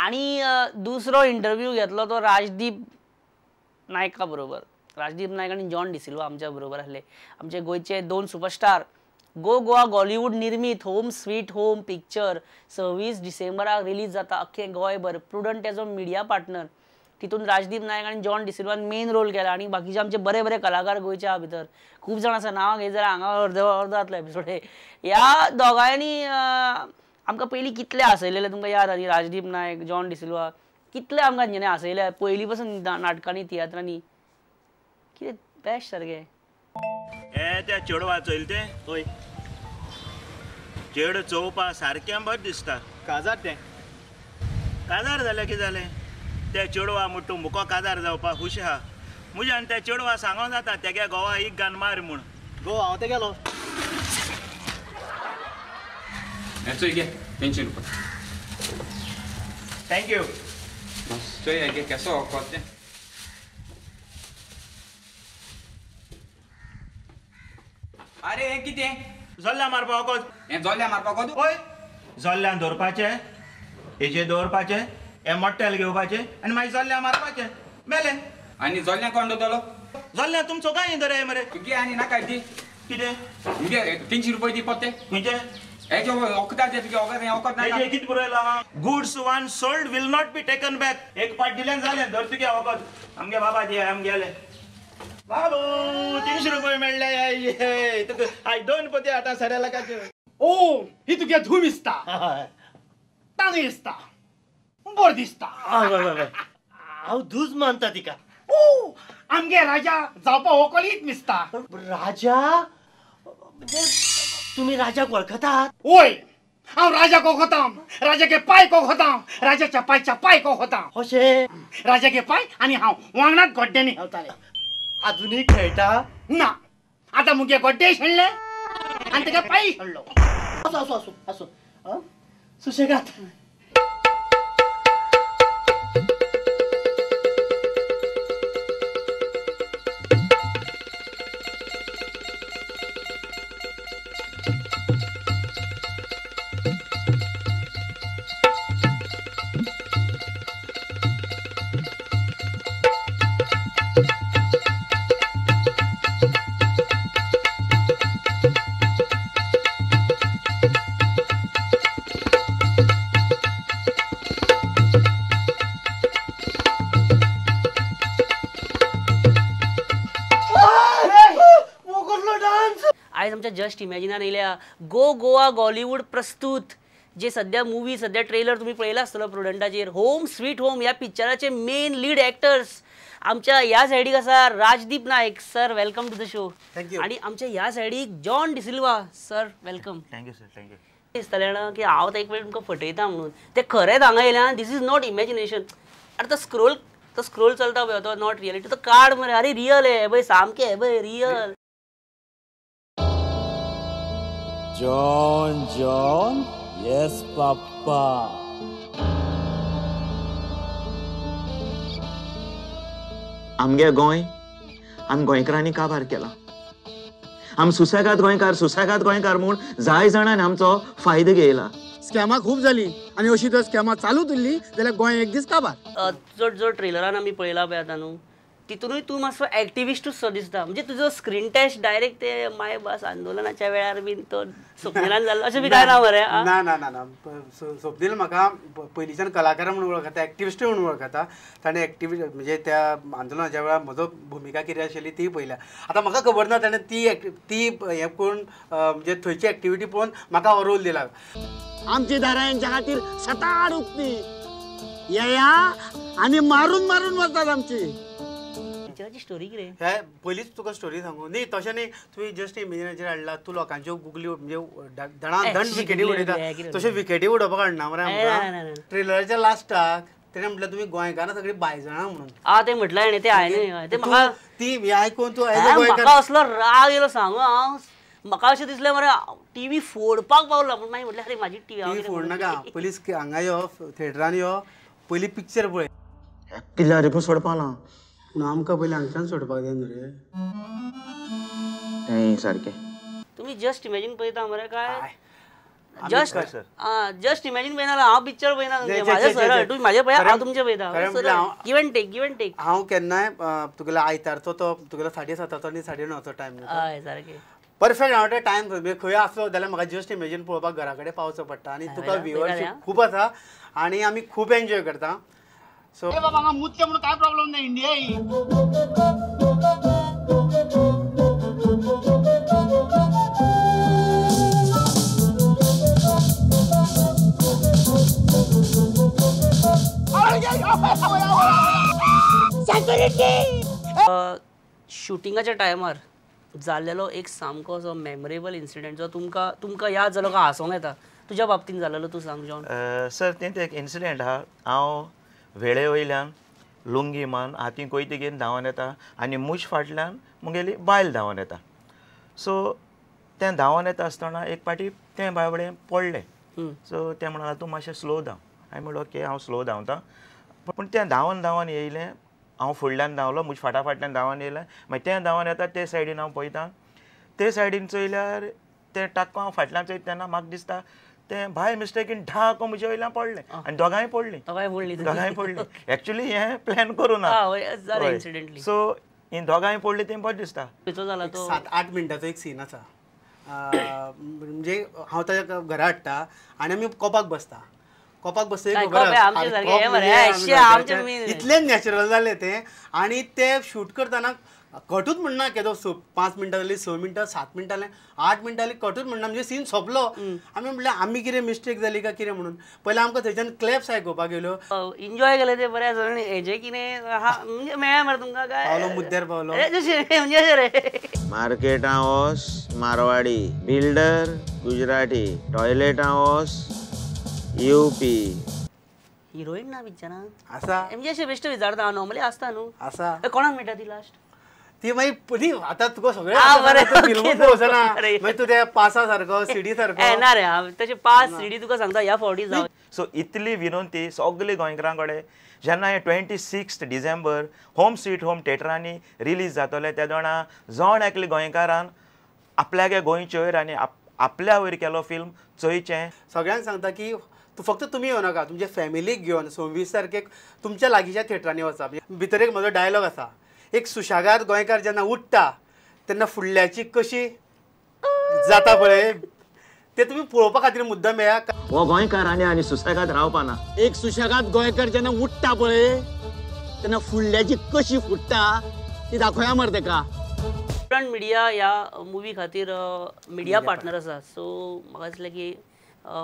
आनी दुसरो इंटरव्यू घेतलो तो राजदीप नायका बरोबर. राजदीप नायक आनी जॉन डिसिल्वा आमच्या बरोबर आसले. आमचे गोंयचे दोन सुपरस्टार. गो गोवा गॉलिवूड निर्मीत होम स्वीट होम पिक्चर 26 डिसेंबराक रिलीज जाता अख्खे गोंयभर. Prudent as a media partner. तितून राजदीप नायक आनी जॉन डिसिल्वान मेन रोल केला आनी बाकीचे आमचे बरे बरे कलाकार गोंयचे आहा भितर. खूब जाण आसा, नांवां घेत जाल्यार हांगा अर्द अर्द जातलो एपिसोड. ह्या दोगांयनी आमकां पयलीं कितले हांसयलेले तुमकां याद आहा? राजदीप नायक, जॉन डिसिल्वा कितले आमकां हेंच्यांनी हांसयले पयलीं पासून नाटकांनी तियात्रांनी. कितें बेस्ट सारकें. ए त्या चेडवा चोयल तें हय, चेड चोवपा सारकें बरें दिसता. काजार तें काजार जालें कितें जालें? त्या चेडवा मुट्टू मुको काजार जावपा खुश आहा. म्हज्यान त्या चेडवा सांगोन जाता तेगे गोवा एक गान मार म्हूण. गो हांव तें गेलो. चोय घे 300 रुपया. Thank you. चोय घे केसो वखद तें. अरे हें कितें? जोल्ल्या मारपा वखद. हें जोल्ल्या मारपा वखद? हय, जोल्ल्यान दवरपाचें, हेजेर दवरपाचें, हें मोट्टेल घेवपाचें आनी मागीर जोल्ल्या मारपाचें. मेलें. आनी जोल्ल्या कोण दवरतलो? जोल्ल्या तुमचो कांय दवराय मरे. तुगे आनी नाका दी. कितें? तुगे 300 रुपया दी पोते. खंयचे? हेजे वखदाचे तुगे वखद, हें वखद नाका. कितें बरयलां? Goods one sold will not be taken back. एक पाट दिल्यान जालें, धर तुगे वखद. आमगे बाबा दी आमगेलें. बाबू 300 रुपये मेळ्ळे तुका. आयज 2 पोती आतां सऱ्या लाखाच्यो. ओ ही तुगे धूम दिसता, तांदूळ दिसता, बरें दिसता. हांव धूज मानता तिका. ओ आमगे राजा जावपा व्हंकलीत दिसता. राजा म्हणजे तुमी राजाक वळखतात? वय, हांव राजाक वळखता. राजागे पांय वळखता, राजाच्या पांयच्या पांय वळखता. अशें? राजागे पांय आनी हांव वांगडाच गड्ड्यांनी खेळताले. आजुनूय खेळटा? ना, आतां मुगे गड्डे शेणले आनी तेका पांय शेणलो. आसूं आसूं आसूं आसूं, सुशेगाद. आयज आमच्या जस्ट इमॅजिनान येयल्या गो गोवा गॉलिवूड प्रस्तूत जे सद्या मुवी, सद्या ट्रेलर तुमी पळयला आसतलो प्रुडंटाचेर. होम स्वीट होम ह्या पिक्चराचे मेन लीड एक्टर्स आमच्या ह्या सायडीक आसा Rajdeep Naik sir, welcome to the show. Thank you. आनी आमच्या ह्या सायडीक John D'Silva sir, welcome. Thank you sir. Thank you. दिसतलें ना की हांव एक वेळ तुमकां फटयता म्हणून, तें खरेंच हांगा येयल्यान. This is not imagination. आरे तो स्क्रोल, तो स्क्रोल चलता पळय, तो not reality. तो कार्ड मरे, अरे रियल हे पळय, सामकें हे पळय real. John, John, yes papa. आमगे गोंय आम गोंयकारांनी काबार केला. आम सुसेगाद गोंयकार, सुसेगाद गोंयकार म्हूण जाय जाणांनी आमचो फायदो घेयला. स्कॅमां खूब जाली आनी अशी जर स्कॅमां चालूच उरली जाल्यार गोंय एक दीस काबार. चड जो ट्रेलरान आमी पळयला पळय आतां न्हू, तितूनय तूं मातसो एक्टिविस्टूच सो दिसता. म्हणजे तुजो स्क्रीन टेस्ट डायरेक्ट ते माय भास आंदोलनाच्या वेळार बीन तो स्वप्नीलान जाल्लो अशें बी कांय ना मरे? ना ना ना ना, स्वप्नील म्हाका पयलींच्यान कलाकार म्हणून वळखता, एक्टिविस्टूय म्हणून वळखता. ताणें एक्टिविस्ट म्हणजे त्या आंदोलनाच्या वेळार म्हजो भुमिका कितें आशिल्ली ती पळयल्या. आतां म्हाका खबर ना ताणें ती ती हें करून म्हणजे थंयची एक्टिविटी पळोवन म्हाका हो रोल दिला. आमची दारां हेंच्या खातीर सताड उक्ती येया आनी मारून मारून वतात आमची. पिक्चराची स्टोरी कितें? हे पयलींच तुका स्टोरी सांगू न्ही, तशें न्ही. तुवें जस्ट इमेजिनाचेर हाडला, तूं लोकांच्यो गुगली म्हणजे दणादण विकेटी उडयता, तशें विकेटी उडोवपाक हाडना मरे आमकां. ट्रेलराच्या लास्टाक तेणें म्हटलें तुमी गोंयकारां सगळीं बायजणां म्हणून. आ तें म्हटलें हाणें, तें हांवें तें म्हाका ती हें आयकून तूं म्हाका असलो राग येयलो सांगू हांव. म्हाका अशें दिसलें मरे टीव्ही फोडपाक पावला. पूण मागीर म्हटलें अरे म्हाजी टीव्ही फोड नाका, पयलीं हांगा यो, थिएटरान यो, पयलीं पिक्चर पळय. किल्ल्यार रिपून सोडपा ना. पूण आमकां पयलीं हांगच्यान सोडपाक जाय न्हू रे. तें सारकें. तुमी जस्ट इमेजीन पळयता मरे काय जस्ट जस्ट इमॅजिन पळयना हांव पिक्चर पळयना म्हाजें सरळ तूं म्हाजें पळय हांव तुमचें पळयता give and take give and take. हांव केन्नाय तुगेलो आयतारचो तो तुगेलो 7:30 आनी 9:30 टायम हय सारकें परफेक्ट. हांव ते टायम खंय आसलो जाल्यार म्हाका जस्ट इमेजीन पळोवपाक घरा कडेन पावचो पडटा आनी तुका व्युअरशीप खूब आसा आनी आमी खूब एन्जॉय करता. सो बाबा हांगा मुतले म्हणून काय प्रॉब्लेम ना इंडिया ही. शुटिंगाच्या टायमार जाल्लेलो एक सामको असो मेमोरेबल इन्सिडंट जो तुमकां तुमकां याद जालो काय हांसोंक येता तुज्या बाबतीन जाल्लो तूं सांग जॉन. सर तें एक इन्सिडंट आहा. हांव वेळे वयल्यान लुंगी मान हातीन कोयती घेवन धांवन येता आनी म्हज फाटल्यान म्हगेली बायल धांवन येता. सो तें धांवन येता आसतना एक पाटी तें बावडें पडलें. सो तें म्हणलें तूं मातशें स्लो धांव. हांवें म्हणलें ओके हांव स्लो धांवता. पूण तें धांवन धांवन येयलें, हांव फुडल्यान धांवलो, म्हज्या फाटा फाटल्यान धांवन येयलें. मागीर तें धांवन येता ते सायडीन हांव पळयता, ते सायडीन चोयल्यार तें टाक्को हांव फाटल्यान चोयता तेन्ना म्हाका दिसता तें बाय मिस्टेकीन ढाक म्हजे वयल्यान पडलें आनी दोगांय पडलीं दोगांय पडलीं. एक्चुली हें प्लॅन करूं ना. सो ही दोगांय पडलीं तें बरें दिसता. 7-8 मिनटाचो एक सीन आसा म्हणजे हांव ताच्या घरा हाडटा आनी आमी कोपाक बसता. कोपाक बसता इतलें नॅचरल जालें तें आनी तें शूट करतना कटूच म्हणना केदो 5 मिनटां जालीं 6 मिनटां 7 मिनटां जालीं 8 मिनटां जालीं कटूच म्हणना म्हणजे सीन सोंपलो. आमी म्हणलें आमी कितें मिस्टेक जाली काय कितें म्हणून पयलीं आमकां थंयच्यान क्लॅप्स आयकुपाक येयल्यो. एन्जॉय केलें तें बरें आसा आनी हेजें कितें आहा म्हणजे मेळ्ळें मरे तुमकां काय पावलो मुद्द्यार पावलो. म्हणजे रे मार्केटां वोस मारवाडी, बिल्डर गुजराती, टॉयलेटां वोस युपी. हिरोईन ना पिक्चरान आसा म्हणजे अशें बेश्टें विचारता हांव नॉर्मली आसता न्हू आसा. कोणाक मेळटा ती लास्ट ती मागीर पदी आतां तुका सगळें वचना मागीर तूं त्या पासा सारको सिडी सारको ना रे हांव तशें पास सिडी तुका सांगता ह्या फावटी जावं. सो इतली विनंती सगळे गोंयकारां कडेन जेन्ना हें 26 डिसेंबर होम स्वीट होम थेटरांनी रिलीज जातलें त्या दोणा जण एकले गोंयकारान आपल्यागे गोंयचे वयर आनी आपल्या वयर केलो फिल्म चोयचें. सगळ्यांक सांगता की तूं फक्त तुमी येवं नाका, तुमच्या फॅमिलीक घेवन 26 तारखेक तुमच्या लागींच्या थेटरांनी वचा. भितर एक म्हजो डायलॉग आसा, एक सुशागाद गोंयकार जेन्ना उठ्ठा तेन्ना फुडल्याची कशी जाता पळय ते तुमी पळोवपा खातीर मुद्दम येया. हो गोंयकार आनी आनी सुशेगाद रावपा ना. एक सुशेगाद गोंयकार जेन्ना उठ्ठा पळय तेन्ना फुडल्याची कशी फुट्टा ती दाखोवया मरे तेका. प्रुडंट मिडिया ह्या मुवी खातीर मिडिया पार्टनर आसा. सो म्हाका दिसलें की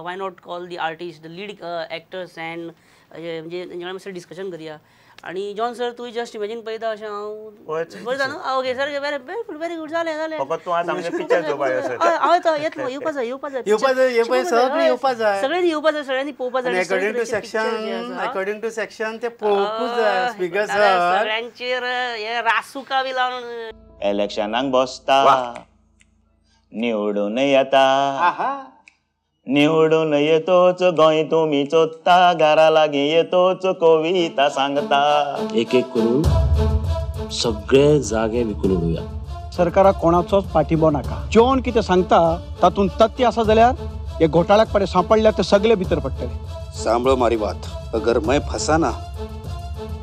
why not call the artist, the lead actors and म्हणजे तेंच्या कडेन मातशें डिस्कशन करया. आनी जॉन सर तूं जस्ट इमेजीन पळयता अशें हांव बरें जाता न्हू. Okay sir very very good जालें जालें. हांव येता येतलो येवपा जाय येवपा जाय येवपा जाय सगळ्यांनी येवपा जाय सगळ्यांनी पळोवपा जाय. अकॉर्डिंग टू सेक्शन ते पळोवपूच जाय. स्पीकर सर सगळ्यांचेर हे रासुका बी लावन इलेक्शनाक बसता निवडून येता निवडून येतोच गोंय तुमी चोत्ता घरा लागीं येतोच कविता सांगता. एक एक करून सगळे जागे विकून उडोवया. सरकाराक कोणाचोच पाठिंबो नाका. जॉन कितें सांगता तातूंत तथ्य आसा जाल्यार हे घोटाळ्याक पडे सांपडल्यार ते सगळे भितर पडटले. सांभळो मारी बात, अगर मैं फसा ना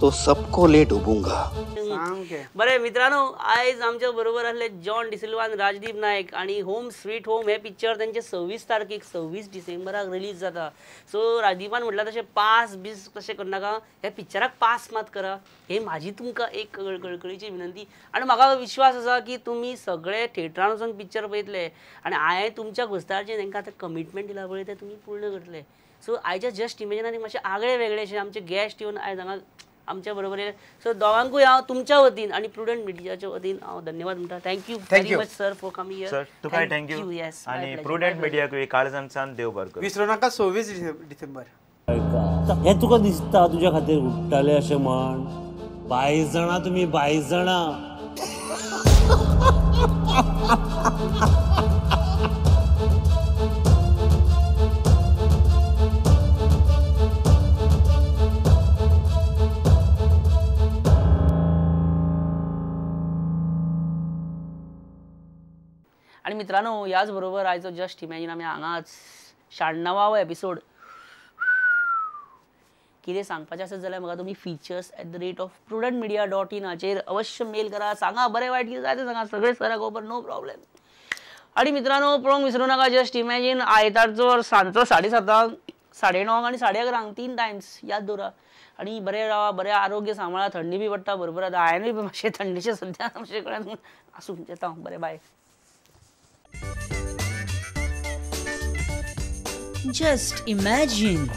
तो सबको ले डुबूंगा. बरें मित्रांनो, आयज आमच्या बरोबर आसले जॉन डिसिल्वा आनी राजदीप नायक आनी होम स्वीट होम हे पिक्चर तेंचे 26 तारखेक 26 डिसेंबराक रिलीज जाता. सो राजदीपान म्हटलां तशें पास बीस तशें करनाका, ह्या पिक्चराक पास मात करा हे म्हाजी तुमकां एक कळकळीची विनंती. आनी म्हाका विश्वास आसा की तुमी सगळे थिएटरान वचून पिक्चर पळयतले आनी हांवें तुमच्या घोस्ताचें तांकां आतां कमिटमेंट दिला पळय तें तुमी पूर्ण करतले. सो आयच्या जस्ट इमेजिनान मातशें आगळे वेगळेशें आमचे गेस्ट येवन आयज हांगा आमच्या बरोबर येयले. सो दोगांकूय हांव तुमच्या वतीन आनी प्रुडंट मिडियाच्या वतीन हांव धन्यवाद म्हणटा. Thank you very much sir for coming here. Sir तुकाय thank you. Yes आनी प्रुडंट मिडियाकूय काळजान देव बरें करूं. विसरू नाका 26 डिसेंबर. हें तुका दिसता तुज्या खातीर उठ्ठालें अशें म्हण. 22 जाणां तुमी 22 जाणां. आनी मित्रांनो, ह्याच बरोबर आयचो जस्ट इमॅजीन आमी हांगाच 96वो एपिसोड. कितें सांगपाचें आसत जाल्यार म्हाका तुमी features@prudentmedia.in हाचेर अवश्य मेल करा. सांगा बरें वायट कितें जाय तें सांगा, सगळें सराक खबर, नो प्रॉब्लेम. आनी मित्रांनो पळोवंक विसरूं नाका, जस्ट इमॅजीन आयतारचो सांजचो 7:30, 9:30 आनी 11:30, 3 टायम्स याद दवरा. आनी बरें रावा, बरें आरोग्य सांबाळा. थंडी बी पडटा बरोबर, आतां हांवें बी मातशें थंडीचें सद्या मातशें कडेन आसूं येता हांव. बरें, बाय. Just imagine.